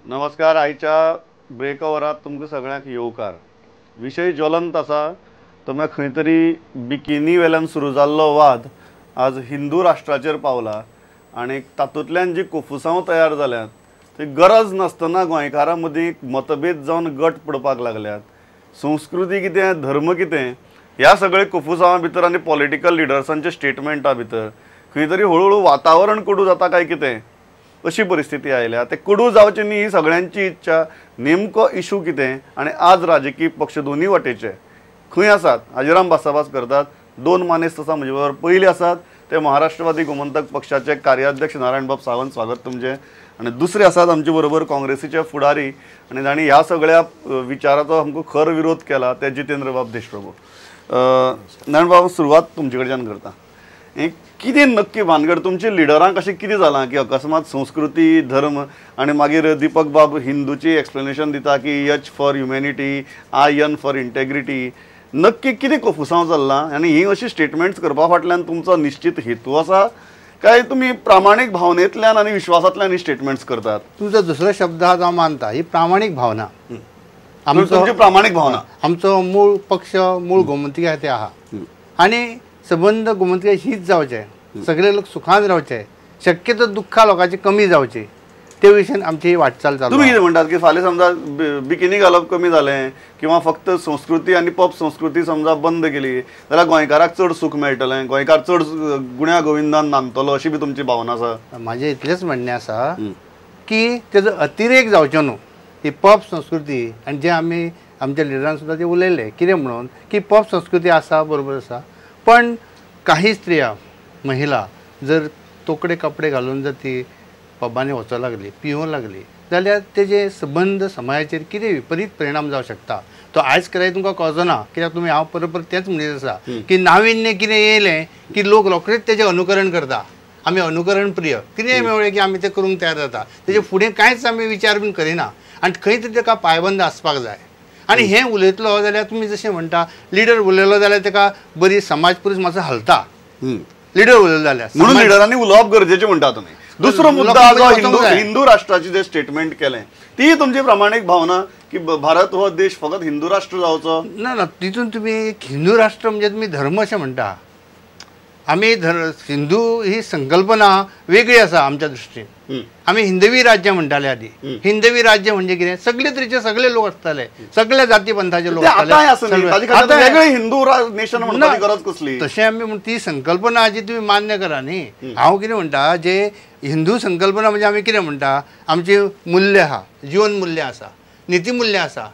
नमस्कार. आयच्या ब्रेक ओवरात तुमकां सगळ्यांक येवकार. विशय ज्वलंत आसा. तो खंय तरी बिकिनी वेल्यान सुरू जाल्लो वाद आज हिंदू राष्ट्राचेर पावला आनी तातूंतल्यान जी कोफुसांव तयार जाल्यात ती गरज नासतना गोंयकारां मदीं मतभेद जावन गट पडपाक लागल्यात. संस्कृती कितें, धर्म कितें, ह्या सगळे कोफुसांवा भितर आनी पॉलिटिकल लिडर्सांच्या स्टेटमेंटा भितर खंय तरी हळूहळू वातावरण कडू जाता काय कितें अशी परिस्थिती आयल्या. ते कडू जावचे न्ही ही सगळ्यांची इच्छा. नेमको इशू कितें आनी आज राजकीय पक्ष दोनूय वाटेचे खंय आसात हाजेर आमी भासाभास करतात. दोन मानेस्त आसा म्हजे बरोबर. पयले आसात ते महाराष्ट्रवादी गोमंतक पक्षाचे कार्याध्यक्ष नारायणबाब सावंत, स्वागत तुमचें. आनी दुसरे आसात आमचे बरोबर काँग्रेसीचे फुडारी आनी जांणी ह्या सगळ्या विचाराचो आमकां खर विरोध केला ते जितेंद्रबाब देशप्रभू. नारायणबाब, सुरवात तुमचे कडच्यान करता. कितें नक्की भानगड तुमच्या लिडरांक अशें कितें जालां की अकस्मात संस्कृती, धर्म आनी मागीर दीपक बाब हिंदूची एक्सप्लेनेशन दिता की H for humanity, I N for integrity. नक्की कितें कोफुसांव चल्लां आनी ही अशी स्टेटमेंट्स करपा फाटल्यान तुमचो निश्चित हेतू आसा काय तुमी प्रामाणीक भावनेंतल्यान आनी विश्वासांतल्यान ही स्टेटमेंट्स करतात? तुमचो दुसरो शब्द हा जो हांव मानता ही प्रामाणीक भावना. आमची प्रामाणीक भावना, आमचो मूळ पक्ष मूळ गोमंतकीय ते आहा आनी सबंद गोमंतकीय हीच जावचें, सगळे लोक सुखान रावचे, शक्यतो दुख्खां लोकांची कमी जावची, ते विशयन आमची वाटचाल चालू. तुमी कितें म्हणटात की फाल्यां समजा बिकिनी घालप कमी जालें किंवा फक्त संस्कृती आनी पॉप संस्कृती समजा बंद केली जाल्यार गोंयकाराक चड सूख मेळटलें, गोंयकार चड गुण्या गोविंदान नांदतलो अशी बी तुमची भावना आसा? म्हाजें इतलेंच म्हणणें आसा की तेजो अतिरेक जावचो न्हू. ही पॉप संस्कृती आनी जे आमी आमच्या लिडरान सुद्दां ते उलयले कितें म्हणून की पॉप संस्कृती आसा, बरोबर आसा, पण काही स्त्रिया महिला जर तोकडे कपडे घालून जर ती पबांनी वचोंक लागली, पिवंक लागली जाल्यार तेजे सबंद समाजाचेर कितें विपरीत परिणाम जावंक शकता. तो आयज कराय तुमकां कळचो ना, कित्याक तुमी हांव परत परत तेंच म्हणीत आसा की नाविन्य कितें येयलें की लोक रोखडेच तेजें अनुकरण करता. आमी अनुकरण प्रिय, कितेंय मेळ्ळें की आमी तें करूंक तयार जाता, तेजे फुडें कांयच आमी विचार बीन करिना आनी खंय तरी तेका पायबंद आसपाक जाय. आनी हें उलयतलो जाल्यार तुमी जशें म्हणटा लिडर उलयलो जाल्यार तेका बरी समाज पुरूस मातसो हालता लिडर उलयलो जाल्यार, म्हणून लिडरांनी उलोवप गरजेचें म्हणटा तुमी. दुसरो मुद्दा जो हिंदू राष्ट्राचे जे स्टेटमेंट केलें ती तुमची प्रामाणीक भावना की भारत हो देश फकत हिंदू राष्ट्र जावचो ना? ना, तितून तुमी हिंदू राष्ट्र म्हणजे तुमी धर्म अशें म्हणटा. आमी हिंदू ही संकल्पना वेगळी आसा आमच्या दृश्टीन. आमी हिंदवी राज्य म्हणटाले आदी. हिंदवी राज्य म्हणजे कितें, सगळे तरेचे सगळे लोक आसताले, सगळ्या जाती पंथाचे लोक आसताले. हिंदू नेशन म्हणपाची गरज कसली? तशें आमी ती संकल्पना जी तुमी मान्य करा न्ही. हांव कितें म्हणटा, जे हिंदू संकल्पना म्हणजे आमी कितें म्हणटा, आमची मूल्य आहा, जीवन मूल्य आसा, नितीमूल्य आसा,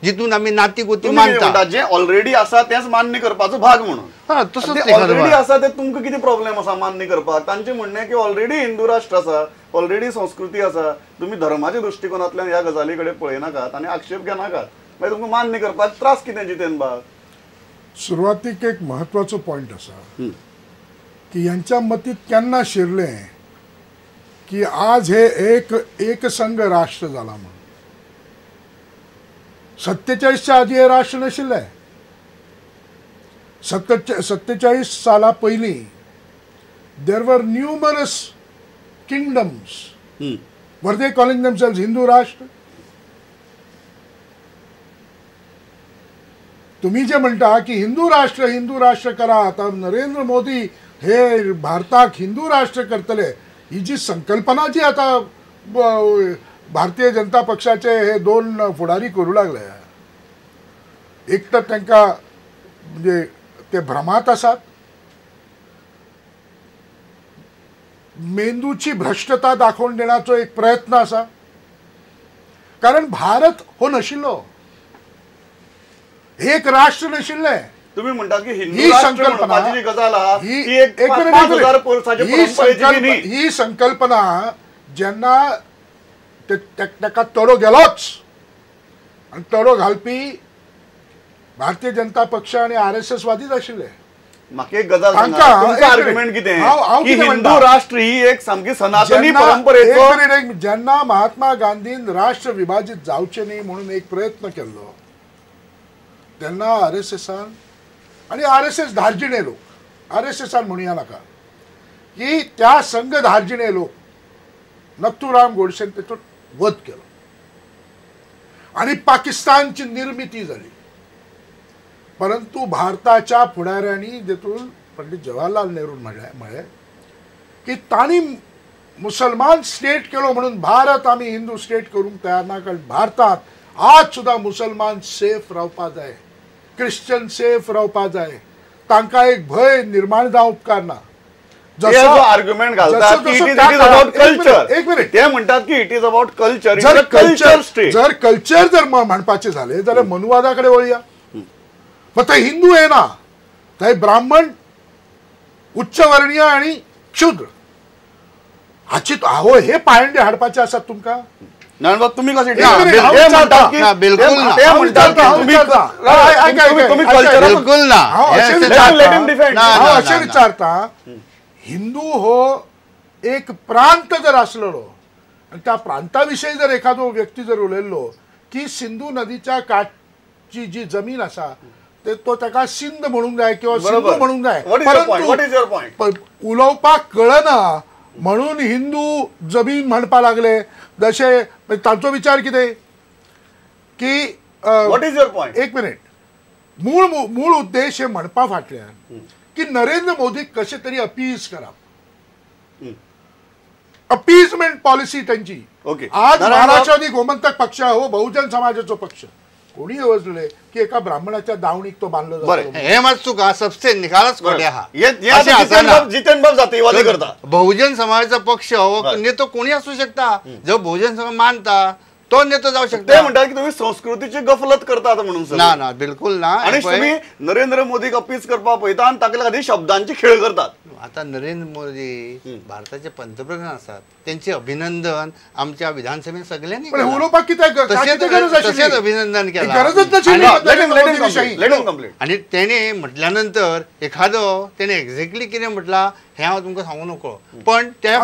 जितून आमी नाती गोती मानता. जे ऑलरेडी आसा तेच मान्य करपाचो भाग म्हणून. हा, तसोच ऑलरेडी आसा ते तुमकां कितें प्रॉब्लेम आसा मान्य करपाक? तांचें म्हणणें की ऑलरेडी हिंदू राष्ट्र आसा, ऑलरेडी संस्कृती आसा, तुमी धर्माच्या दृश्टिकोनांतल्यान ह्या गजाली कडेन पळयनाकात आनी आक्षेप घेनाकात, मागीर तुमकां मान्य करपाक त्रास कितें? जितेन बाब, सुरवातीक एक म्हत्वाचो पॉयंट आसा की ह्यांच्या मतीत केन्ना शिरलें की आज हे एक एकसंघ राष्ट्र जाला म्हणून. 47च्या आधी हे राष्ट्र नाशिल्लें. 47 साला पयलीं there were numerous kingdoms. Were they calling themselves Hindu Rashtra? तुम्ही जे म्हणटा की हिंदू राष्ट्र हिंदू राष्ट्र करा, आता नरेंद्र मोदी हे भारताक हिंदू राष्ट्र करतले, ही जी संकल्पना जी आता भारतीय जनता पक्षाचे हे दोन फुडारी करू लागले, एक तर तांकां म्हणजे ते भ्रमात आसात, मेंदूची भ्रष्टता दाखोवन देण्याचो एक प्रयत्न आसा. कारण भारत हो नाशिल्लो, एक राष्ट्र नाशिल्लें. तुम्ही म्हणतात की हिंदू संकल्पना गजाल ही संकल्पना जेन्ना ताका तडो गेलोच आनी तडो घालपी भारतीय जनता पक्ष आनी RSS वादीच आशिल्ले. म्हाका एक गजाल सांगा, आर्ग्युमेंट कितें की हिंदू राष्ट्र ही एक सामकी सनातनी परंपरेचो. जेन्ना महात्मा गांधीन राष्ट्र विभाजीत जावचें न्ही म्हणून एक प्रयत्न केल्लो तेन्ना RSSान आनी RSS धार्जिणे लोक, RSSान म्हणुया नाका की त्या संघ धार्जिणे लोक नथुराम गोडसेन तेचो वध केलो. आणि पाकिस्तानची निर्मिती झाली. परंतु भारताच्या फुडाऱ्यांनी जेतून पंडित जवाहरलाल नेहरू म्हळें की तांणी मुसलमान स्टेट केलो म्हणून भारत आमी हिंदू स्टेट करूंक तयार ना, कारण भारतात आज सुद्दां मुसलमान सेफ रावपा जाय, क्रिश्चन सेफ रावपा जाय, तांकां एक भंय निर्माण जावंक उपकारना. आर्ग्युमेंट घालतात it is about culture. एक मिनिट, ते म्हणतात की it is about culture. जर कल्चर स्टेट जर कल्चर जर म्हणपाचें जालें जाल्यार मनुवादा कडेन वळया. मग थंय हिंदू येना, थंय ब्राह्मण, उच्चवर्णीय आनी क्षुद्र हाची हो हे पायंडे हाडपाचे आसात तुमकां. तुम्ही कसे अशें विचारता, हिंदू हो एक प्रांत जर आसलेलो आनी त्या प्रांता विशयी जर एखादो व्यक्ती जर उलयल्लो की सिंधू नदीच्या काठची जी जमीन आसा ते तो ताका सिंध म्हणूंक जाय किंवा सिंधू म्हणूंक जाय, परंतु उलोवपाक कळना म्हणून हिंदू जमीन म्हणपा लागले. जशे तांचो विचार कितें की what is your point? एक मिनिट, मूळ मूळ उद्देश हे म्हणपा फाटल्यान की नरेंद्र मोदी कशें तरी अपीज करप, अपीजमेंट पॉलिसी त्यांची. आज महाराष्ट्रवादी गोमंतक पक्ष हो बहुजन समाजाचो पक्ष, कोणी येवजले की एका ब्राह्मणाच्या दावणीक तो बांधलो जातो. हे मात चूक आहा, सबसे निखालच खोटें आहा. जितेन बाब जातीवादी करता. बहुजन समाजाचो पक्ष हो नेतो कोणी आसूं शकता, जो बहुजन समाज मानता तो नेतो जावं शकता. ते म्हणटात की तुम्ही संस्कृतीची गफलत करतात म्हणून. ना ना, बिलकुल ना. आणि तुम्ही नरेंद्र मोदीक अपीज करपाक पळयता आनी ताका खातीर शब्दांची खेळ करतात. आता नरेंद्र मोदी भारताचे पंतप्रधान आसात, त्यांचे अभिनंदन आमच्या विधानसभेत सगळ्यांनी तशेंच अभिनंदन केलां. आनी तेणे म्हटल्यानंतर एखादो तेणे एक्झॅक्टली कितें म्हटलां हें हांव तुमकां सांगू नको, पण त्या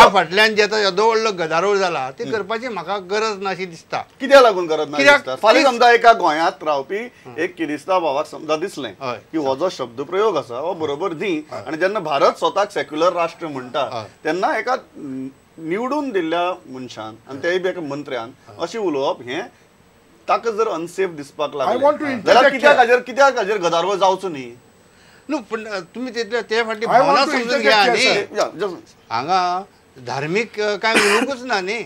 फाटल्यान जे आतां येदो व्हडलो गदारोळ जाला ते करपाची म्हाका गरज ना अशी दिसता. कित्याक लागून गरज ना दिसता? फाल्यां समजा एका गोंयांत रावपी एक किरिस्तांव भावाक समजा दिसलें की हो जो शब्द प्रयोग आसा हो बरोबर न्ही, आनी जेन्ना भारत स्वताक सेक्युलर राष्ट्र म्हणटा तेन्ना एका निवडून दिल्ल्या मनशान आनी तेय बी एका मंत्र्यान अशें उलोवप हें ताका जर अनसेफ दिसपाक लागलें जाल्यार कित्याक कित्याक हाजेर गदारोळ जावचो न्ही? न्हू, पण तुमी तितले ते फाटली भावना समजून घ्या न्ही. हांगा धार्मीक काय उलोवंकूच ना न्ही.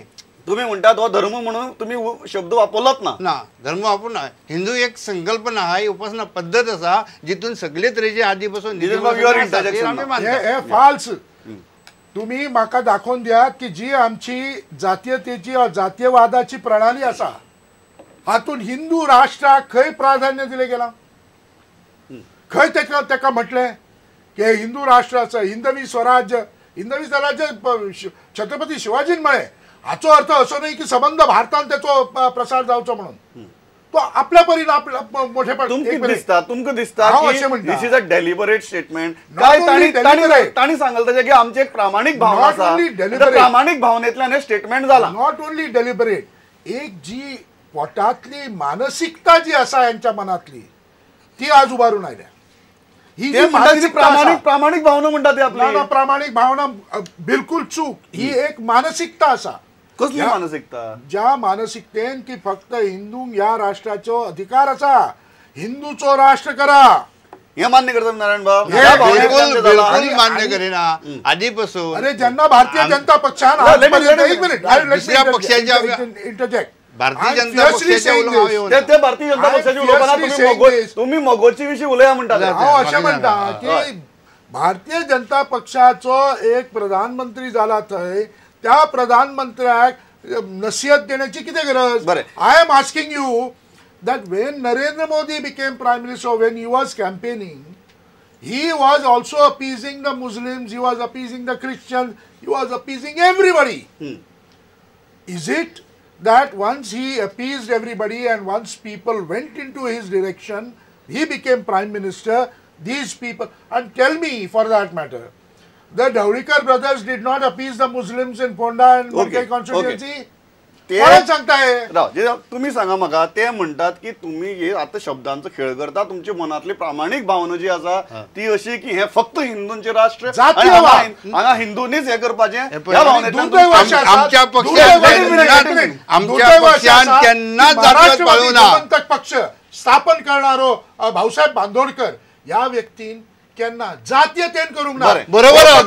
तुम्ही म्हणटात हो धर्म म्हणून तुम्ही शब्द वापरलोच ना. ना, धर्म वापरू ना. हिंदू एक संकल्पना आहा, ही उपासना पद्दत आसा जितून सगळे तरेचे आदी पासून फाल्स. तुम्ही म्हाका दाखोवन दियात की जी आमची जातीयतेची जातीयवादाची प्रणाली आसा हातून हिंदू राष्ट्राक खंय प्राधान्य दिलें गेलां? खंय तेका म्हटलें की हिंदू राष्ट्र आसा, हिंदवी स्वराज्य. हिंदवी स्वराज्य छत्रपती शिवाजीन म्हळें. हाचो अर्थ असो न्ही की सबंद भारतान तेचो प्रसार जावचो म्हणून. तो आपल्या परीन आपल्या मोठेपण तुमकां दिसता, तुमकां दिसता की this is a deliberate statement. काय तांणी सांगलें तशें की आमची एक प्रामाणीक भावना आसा, प्रामाणीक भावनेंतल्यान हें स्टेटमेंट जालां. Not only deliberate, एक जी पोटांतली मानसिकता जी आसा यांच्या मनातली ती आज उबारून आयल्या. ही प्रामाणीक प्रामाणीक भावना म्हणटा ती आपली. प्रामाणीक भावना बिलकुल चूक. ही एक मानसिकता आसा. कसली मानसिकता? ज्या मानसिकतेन की फक्त हिंदू ह्या राष्ट्राचो अधिकार आसा, हिंदूचो राष्ट्र करा, हे मान्य करता नारायण बाब? बिलकुल मान्य करिना आदीपासून. अरे जेन्ना भारतीय जनता पक्षान पक्षाच्या इंटरजेक्ट भारतीय जनता पक्षाचे भारतीय जनता पक्षाची उलोवपाना तुम्ही मगोची विशीं उलया म्हणटा. हांव अशें म्हणटा की भारतीय जनता पक्षाचो एक प्रधानमंत्री जाला थंय त्या प्रधानमंत्र्याक नसिहत देण्याची कितें गरज? बरें, I am asking you that when Narendra Modi became prime minister, when he was campaigning, he was also appeasing the Muslims, he was appeasing the Christians, he was appeasing everybody. Is it that once he appeased everybody and once people went into his direction, he became prime minister, these people, and tell me for that matter, the Dhavalikar brothers did not appease the Muslims in Ponda and Mumbai constituency? कोण सांगता हे? तुमी सांगा म्हाका, ते म्हणटात की तुमी हे आतां शब्दांचो खेळ करता, तुमची मनातली प्रामाणीक भावना जी आसा ती अशी की हे फक्त हिंदूंचे राष्ट्र, हांगा हिंदूंनीच हे करपाचें. आमच्या पक्षान केन्नाच राष्ट्रवादी गोमंतक पक्ष स्थापन करणारो भाऊसाहेब बांदोडकर ह्या व्यक्तीन केन्ना जातीयतेन करूंक ना. बरोबर,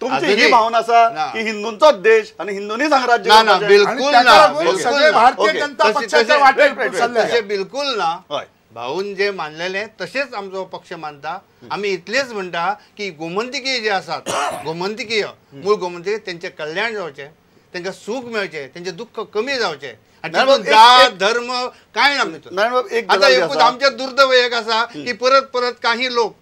तुमची ही भावना आसा की हिंदूंचोच देश आनी हिंदूंनीच हांगा राज्य, बिलकुल ना, भारतीय जनता पक्षाच्या वाटेर बिलकुल ना. भाऊन जे मानलेले तशेंच आमचो पक्ष मानता. आमी इतलेच म्हणटा की गोमंतकीय जे आसात, गोमंतकीय मूळ गोमंतकीय तेंचें कल्याण जावचें, तांकां सूख मेळचें, तेंचें दुख्ख कमी जावचें. जात धर्म काय ना. आतां एकूच आमचें दुर्दैव एक आसा की परत परत काही लोक,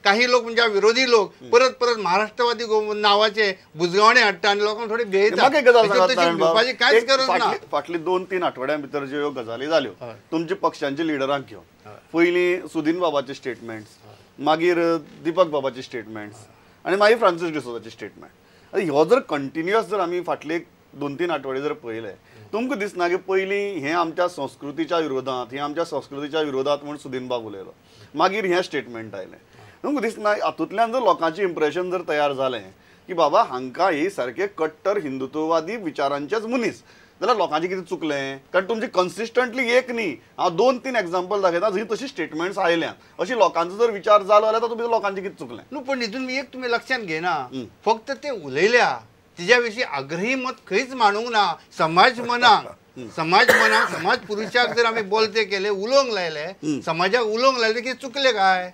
काही लोक म्हणजे विरोधी लोक परत परत महाराष्ट्रवादी नावाचे बुजगावणे हाडटा आनी लोकांक थोडे भियेता. भिवपाची कांयच गरज ना. फाटली 2-3 आठवड्यां भितर ज्यो गजाली जाल्यो तुमच्या पक्षांच्या लिडरांक घेवन, पयलीं सुदीन बाबाचे स्टेटमेंट्स, मागीर दीपक बाबाचे स्टेटमेंट्स आनी मागीर फ्रांसीस डिसोजाचे स्टेटमेंट, ह्यो जर कंटिन्युअस जर आमी फाटले 2-3 आठवडे जर पळयले, तुमकां दिसना की पयलीं हें आमच्या संस्कृतीच्या विरोधात, हें आमच्या संस्कृतीच्या विरोधात म्हूण सुदीन बाब उलयलो, मागीर हें स्टेटमेंट आयलें, तुमकां दिसना हातूंतल्यान जर लोकांचें इम्प्रेशन जर तयार जालें की बाबा हांकां हे सारके कट्टर हिंदुत्ववादी विचारांचेच मनीस, जाल्यार लोकांचें कितें चुकलें? कारण तुमचें कन्सिस्टंटली एक न्ही, हांव 2-3 एग्जाम्पल दाखयता थंय तशी स्टेटमेंट्स आयल्या, अशी लोकांचो जर विचार जालो जाल्यार तातूंत लोकांचें कितें चुकलें? न्हू, पण हितून एक तुमी लक्षांत घेयना, फक्त ते उलयल्या तिज्या विशीं आग्रही मत खंयच मांडूंक ना. समाज मनाक, समाज मनाक, समाज पुरुषाक जर आमी बोलते केले, उलोवंक लायले, समाजाक उलोवंक लायले की चुकले काय,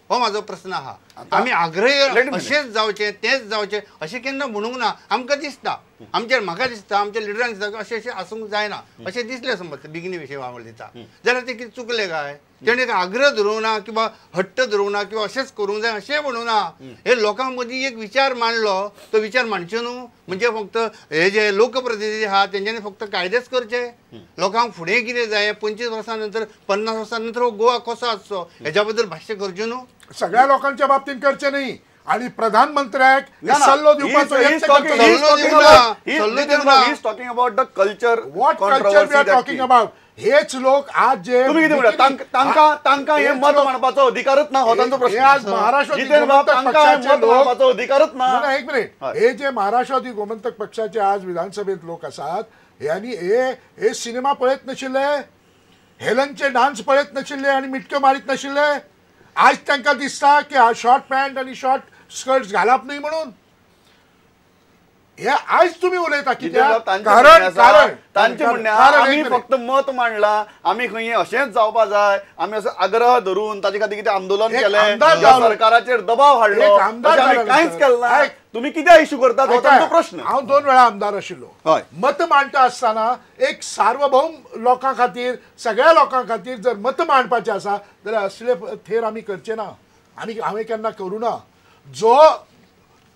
हो म्हाजो प्रस्न आहा. आमी आग्रही अशेंच जावचें तेंच जावचें अशें केन्ना म्हणूंक ना. आमकां दिसता, आमच्या म्हाका दिसता, आमच्या लिडरांक दिसता अशें अशें आसूंक जायना अशें दिसलें. समज बिगनी विशय हांव उलयता जाल्यार तें कितें चुकलें काय? तेणें आग्रह धरूंक ना किंवा हट्ट धरूंक ना किंवा अशेंच करूंक जाय अशें म्हणूंक ना. हे लोकां मदीं एक विचार मांडलो, तो विचार मांडचो न्हू म्हणजे फक्त हे जे लोकप्रतिनिधी आहा तेंच्यांनी फक्त कायदेच करचे, लोकांक फुडें कितें जाय 25 वर्सां नंतर 50 वर्सां नंतर हो गोवा कसो आसचो हेज्या बद्दल भाश्य करचें न्हू. सगळ्या लोकांच्या बाबतीत करचे नाही आणि प्रधानमंत्र्याक सल्लो दिवपाचो यत्न करचो. Talking about the culture, what culture we are talking about? हेच लोक आज जे तांकां हे मत मांडपाचो अधिकारच ना, हो तांचो प्रश्न. आज महाराष्ट्रवादी गोमंतक पक्षाचे लोक अधिकारच ना. एक मिनिट, हे जे महाराष्ट्रवादी गोमंतक पक्षाचे आज विधानसभेत लोक आसात ह्यांनी हे सिनेमा पळयत नाशिल्ले, हेलनचे डान्स पळयत नाशिल्ले आनी मिटक्यो मारीत नाशिल्ले. आज तांकां दिसता की शॉर्ट पॅन्ट आनी शॉर्ट स्कर्ट्स घालप न्ही म्हणून हे आज तुम्ही उलयता कित्याक? कारण कारण तांचें म्हणणें आमी फक्त मत मांडला, आमी खंय अशेंच जावपा जाय, आमी असो आग्रह धरून ताजे खातीर कितें आंदोलन केलें, सरकाराचेर दबाव हाडलो, कांयच केलें ना. तुमी कित्याक इश्यू करतात हो तांचो प्रश्न. हांव 2 वेळा आमदार आशिल्लो. मत मांडटा आसतना एक सार्वभौम लोकां खातीर, सगळ्या लोकां खातीर जर मत मांडपाचें आसा जाल्यार असले थेर आमी करचे ना, आनी हांवें केन्ना करूं ना. जो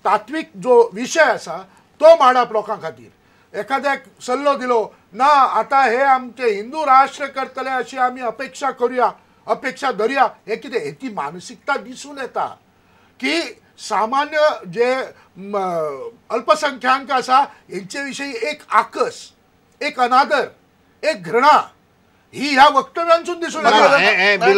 तात्वीक जो विशय आसा तो मांडप लोकां खातीर. एखाद्याक सल्लो दिलो ना आतां हे आमचे हिंदू राष्ट्र करतले अशी आमी अपेक्षा करूया, अपेक्षा धरुया, हे कितें ती मानसिकता दिसून येता की सामान्य जे अल्पसंख्याक आसा हेंचे विशीं एक आकस, एक अनादर, एक घृणा ही ह्या वक्तव्यांसून दिसून येता.